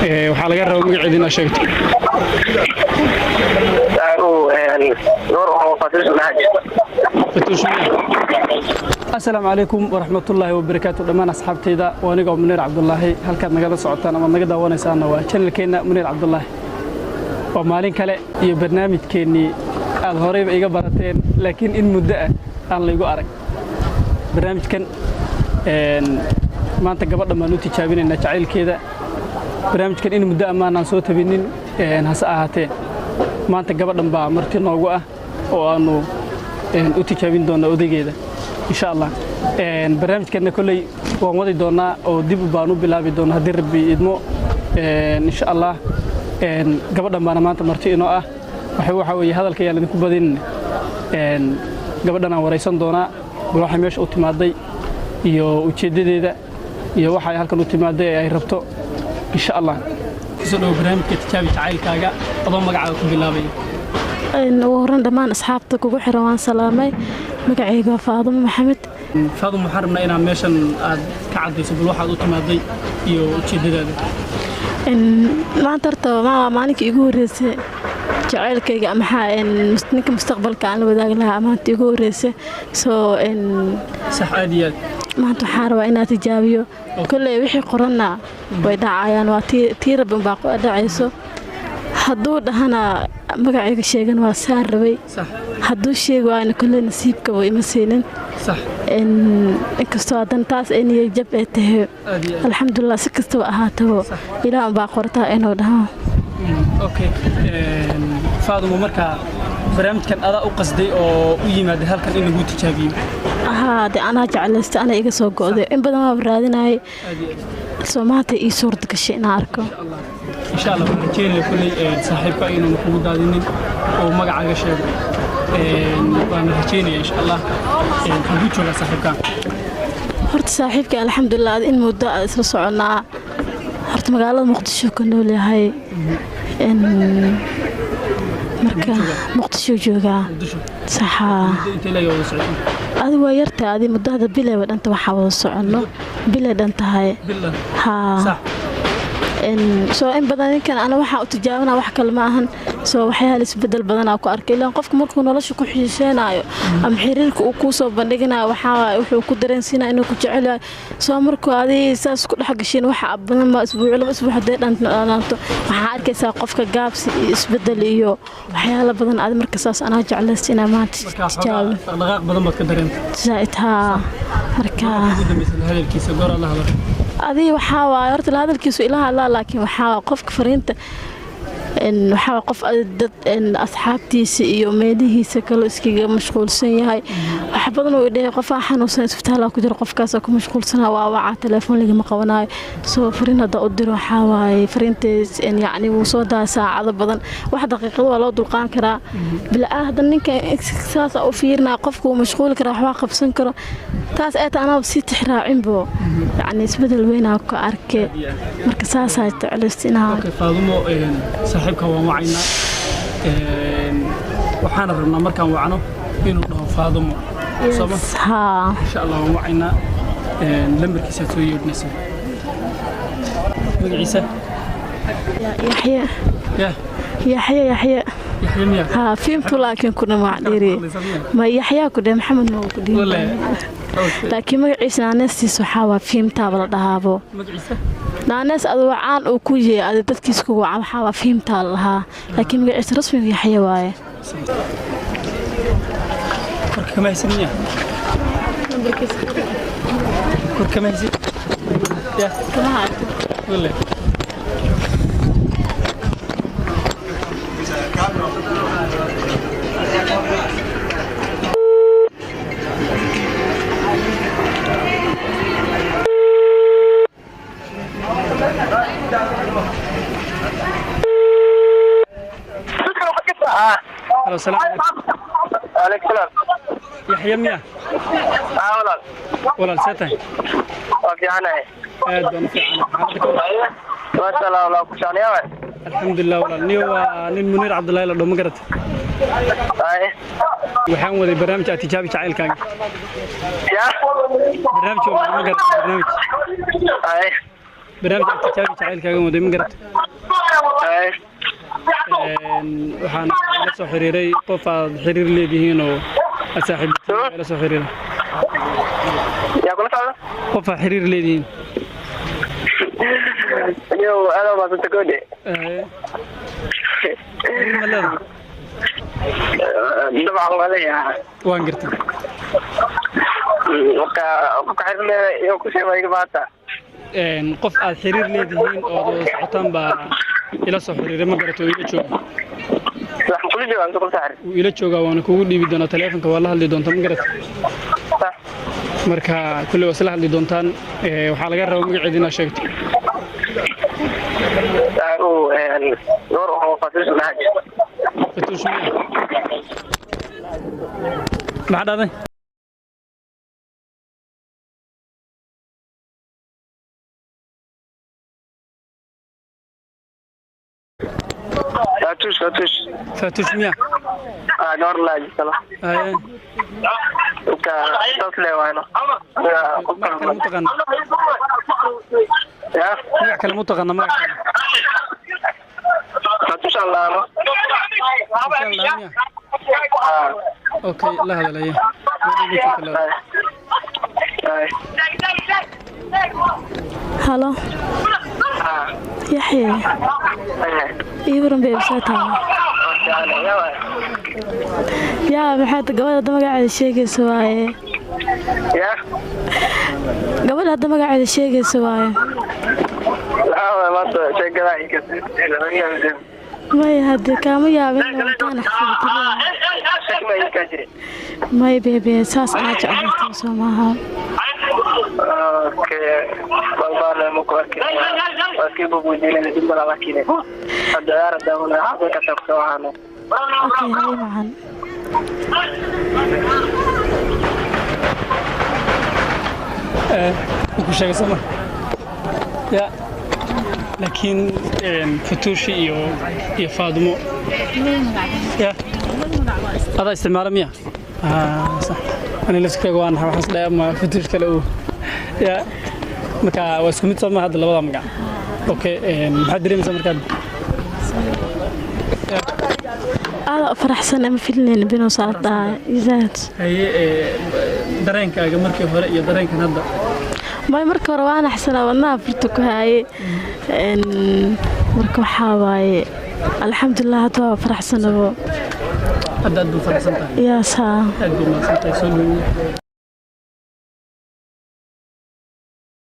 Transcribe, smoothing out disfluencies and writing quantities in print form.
Waxaa laga rabaa magaceeda inaad sheegto. Gabar oo Fatuush dhaha jirta. Fatuush miya? Asalaamu calaykum waraxmatullaahi wabarakaatu dhammaan asxaabtayda. Waa aniga oo Muniir Cabdulaahi. Halkaad nagala socotaan amaad naga daawanaysaanna waa channelkeenna Muniir Cabdulaahi. Waa maalin kale iyo barnaamijkeennii aad horeyba iga barateen, laakiin in muddo ah aan laygu arag barnaamijkan. Maanta gabadhan baan u tijaabinaynaa jacaylkeeda. Barnaamijkan in muddo ammaanaan soo tabinin, hase ahaatee maanta gabadhan baa marti noogu ah oo aanu u tijaabin doonaa odaygeeda, insha Allah. Barnaamijkanna kolley waan wadi doonaa oo dib baan u bilaabi doonaa haddii Rabbi idmo, insha Allah. Gabadhan baana maanta marti inoo ah. Waxaa weeye, hadalka ayaan idinku badinin, gabadhan aan waraysan doonaa bal waxay meesha u timaaday iyo ujeeddadeeda iyo waxa ay halkan u timaaday ee ay rabto, insha Allah. Kusoo dhawo barnaamijka Tijaabi Jacaylkaaga, adoo magacaaga ku bilaabaya. Ugu horreyn, dhammaan asxaabta kugu xiran waan salaamay. Magacayga waa Faadumo Maxamed. Faadum, waxaan rabnaa inaad meeshan aad ka caddayso bal waxaad u timaaday iyo ujeeddadaada. Maanta horta waa maalinkii igu horreysay jacaylkayga, maxaa ninka mustaqbalka aan la wadaagi lahaa maanta igu horreysay soo. Sax, aad iyo aad. Maanta waxaan rabaa inaan tijaabiyo. Kolley wixii qoranna way dhacayaan, waa tii Rabbi unbaa dhacayso. Hadduu dhahana magacayga sheegan waa saan rabay. Hadduu sheegi waayna, kolley nasiibka way ima siinin. Inkastoo haddana taas ay niyad jab ay tahay. Aad iyo aad. Alxamdulilah, si kastaba ahaataba Ilaah unbaa qortaa inuu dhaho. Okay, Faadumo, markaa barnaamijkan adaa u qasday oo u yimaaday halkan in lagu tijaabiyo? Haa, de anaa jeclaystay, anaa iga soo go'day. In badan waaba raadinayay. Aad iyo aad. Soo maanta ii suurta gashay inaan arko. Insha Allah, waxaan rajeynaya kulley saaxiibka inuuna kugu daadinin oo magacaaga sheego. Waana rajeynaya, insha Allah. Xaguu joogaa saaxiibka? Horta saaxiibka, alxamdulilah, in muddo aan isla soconnaa. Horta magaalada Muqdisho ka nool yahay. Marka Muqdisho joogaa. Muqdisho? Saxaa. Muddo intee leeyahay wada socotiin? Adi waa yarta, adi muddo hadda bilay dhanta waxaa wada soconno, bilay dhan tahay. Bilan? Haa. Soo in badan ninkan ana waxaa u tijaabana wax kale ma ahan. Soo waxyaala isbedel badanaa ku arkay, ilaan qofka markuu nolosha ku xiiseenaayo ama xiriirka uu kuu soo bandhiganayo, waxaa waaye wuxuu ku dareensiinaya inuu ku jecel yahay. Soo markuu adii saas ku dhex gashiin waxa badan ma isbuuc, 2 isbuuc hadday dhanaanto, waxaa arkaysaa qofka gaabsi iyo isbedel iyo waxyaala badan. Adi marka saas anaa jeclaysta inaa maanta marka xoogaa tijaabo. Dhaqdhaqaaq badan baad ka dareentay. Zaaid, haa. Marka ugu dambaysa hadalkiisa goor aad la hadashay? Adii waxaa waaye, horta la hadalkiisu ila hadlaa, laakiin waxaa waaye qofka fariinta waxaa waaye qof dad asxaabtiisa iyo meelihiisa kale iskaga mashquulsan yahay. Wax badan uu idhahay, qofaa xanuunsan, isbitaalaa ku jira, qofkaasoo ku mashquulsanaa, waa wacaa, telefoon lagama qabanayo. Soo fariin hadda u diro, waxaa waaye fariintaas yacni wuu soo daa saacado badan, wax daqiiqado waa loo dulqaan karaa bilaa. Hadda ninka saasa u fiirinaa, qofku wuu mashquuli karaa, waxbaa qabsan karo. Taas ay tahay anaa sii tixraacinbo, yacni isbedel weynaa ka arke. Marka saasaa jeclaysta inaa. Okay, Faadumo, saaxiibka waan wacaynaa. Waxaana rabnaa markaan wacno inuu dhaho Faadumo, sooma? Haa. Insha Allah, waan wacaynaa. Lambarkiisaad soo yeedhinaysaa, magaciisa? Yaxye. Yah? Yaxye, Yaxye. Yaxye miya? Haa, fiimtu laakiin ku dhamac dheeri ma Yaxyaa ku dheh, Maxamed ma ku dhihin. Wale, okay. Laakiin magaciisa naaneestiis waxaa waa fiimtaaba la dhahaabo. Magaciisa? Naanees adu caan uu ku yahay, adi dadkiis ku waca, waxaa waa fiimtaa la dhahaa, laakiin magaciisa rasmiga Yaxye waaye. Korka kama haysan miya? Kor kama haysid ya? Wale. Halo, salaam calaykum. Waalaikum salaam. Yaxya miya? Haa, walaal. Walaal, see tahay? Waa fiicanahay. Aad baan u fiicanahay. Xaaladda ka waran? Maasha Allah, walaal, ku jeclayaa waay. Alxamdulilah, walaal. Niyo waa nin Muniir Cabdullaahi la dhaho, ma garata? Haye. Waxaan waday barnaamij aad Tijaabi Jacaylkaaga. Ya. Barnaamij waa, ma garata barnaamij? Haye. Barnaamij aad tijaabi jacaylkaaga waday, ma garata? Haye. Waxaan la soo xiriiray qof aad xiriir leedihiin oo aad saaxiibtiin la soo xiriiray. Yaa kula socda? Qof aad xiriir leedihiin. Yow, aad u mahadsanta goodhe. Xiriir ma leedahay? Dabcan waa leeyahay. Waan gartay. Marka qofka xiriir leedahay iyo ku sheegay iga baata. Qof aad xiriir leedihiin oo aad wada socotaan baa ila soo xiriiray, ma garato? Oo ila jooga. Sax, kula joogaa mise kula saaxiib? Wuu ila joogaa, waana kugu dhiibi doonaa taleefonka, waa la hadli doontaa, ma garata? Sax. Marka kulley waa isla hadli doontaan. Waxaa laga rabaa magaceeda inaad sheegto. Uu gabar oo fasiis lahaa. Fatuush miya? Maxaa dhahday? Fatush, Fatush. Fatuush miya? Ah, gabar lahaa jirta. Haye. Marka saas lee waano. Magac kale ma taqaana? Ya. Magac kale ma taqaana, magac kale? Fatush allaano. Insha Allah miya? Ah. Okay, la hadalaya. Gabadha ila joogta la hadal. Haye. Halo. Ah. Yaxye. Haye. Ii waran beebsaa tahay? Yaa, maxaad gabadha hadda magaceeda sheegaysa waaye? Ya. Gabadha hadda magaceeda sheegaysa waaye? Maanta sheekada Maya, hadde kaama yaabin wataan jire. May beebe, saas anaa jeclaytan soo maaha? Okay, balbaan ma ku arkin, waa iska bubuujinayna, dib malaa, laakiin hadda ciyaar daawana xasan ka soo waxaano. Okay, haye macan. Ku sheegay soo ma ya? Laakiin Fatuushi iyo Faadumo ya adaa isticmaala miya? Ah, sax, ani laftirkayga waan waxaas dhahay ama Fatuush kale uu ya. Marka waa isku mid soo ma hadda labada magac? Okay, maxaad dareemaysaa markaad? Aada u faraxsan, ama filinayn binuu saa dhahay izaad. Haye, dareenkaaga markii hore iyo dareenkan hadda? May, marka hore waan axsanaa, wadnaha furta ku haaye. Marka waxaa waaye, alxamdulilah, hadda waa faraxsanabo. Hadda aad buu faraxsan tahay? Yaasaa. Aad buu mahadsan tahay, soo dhawow.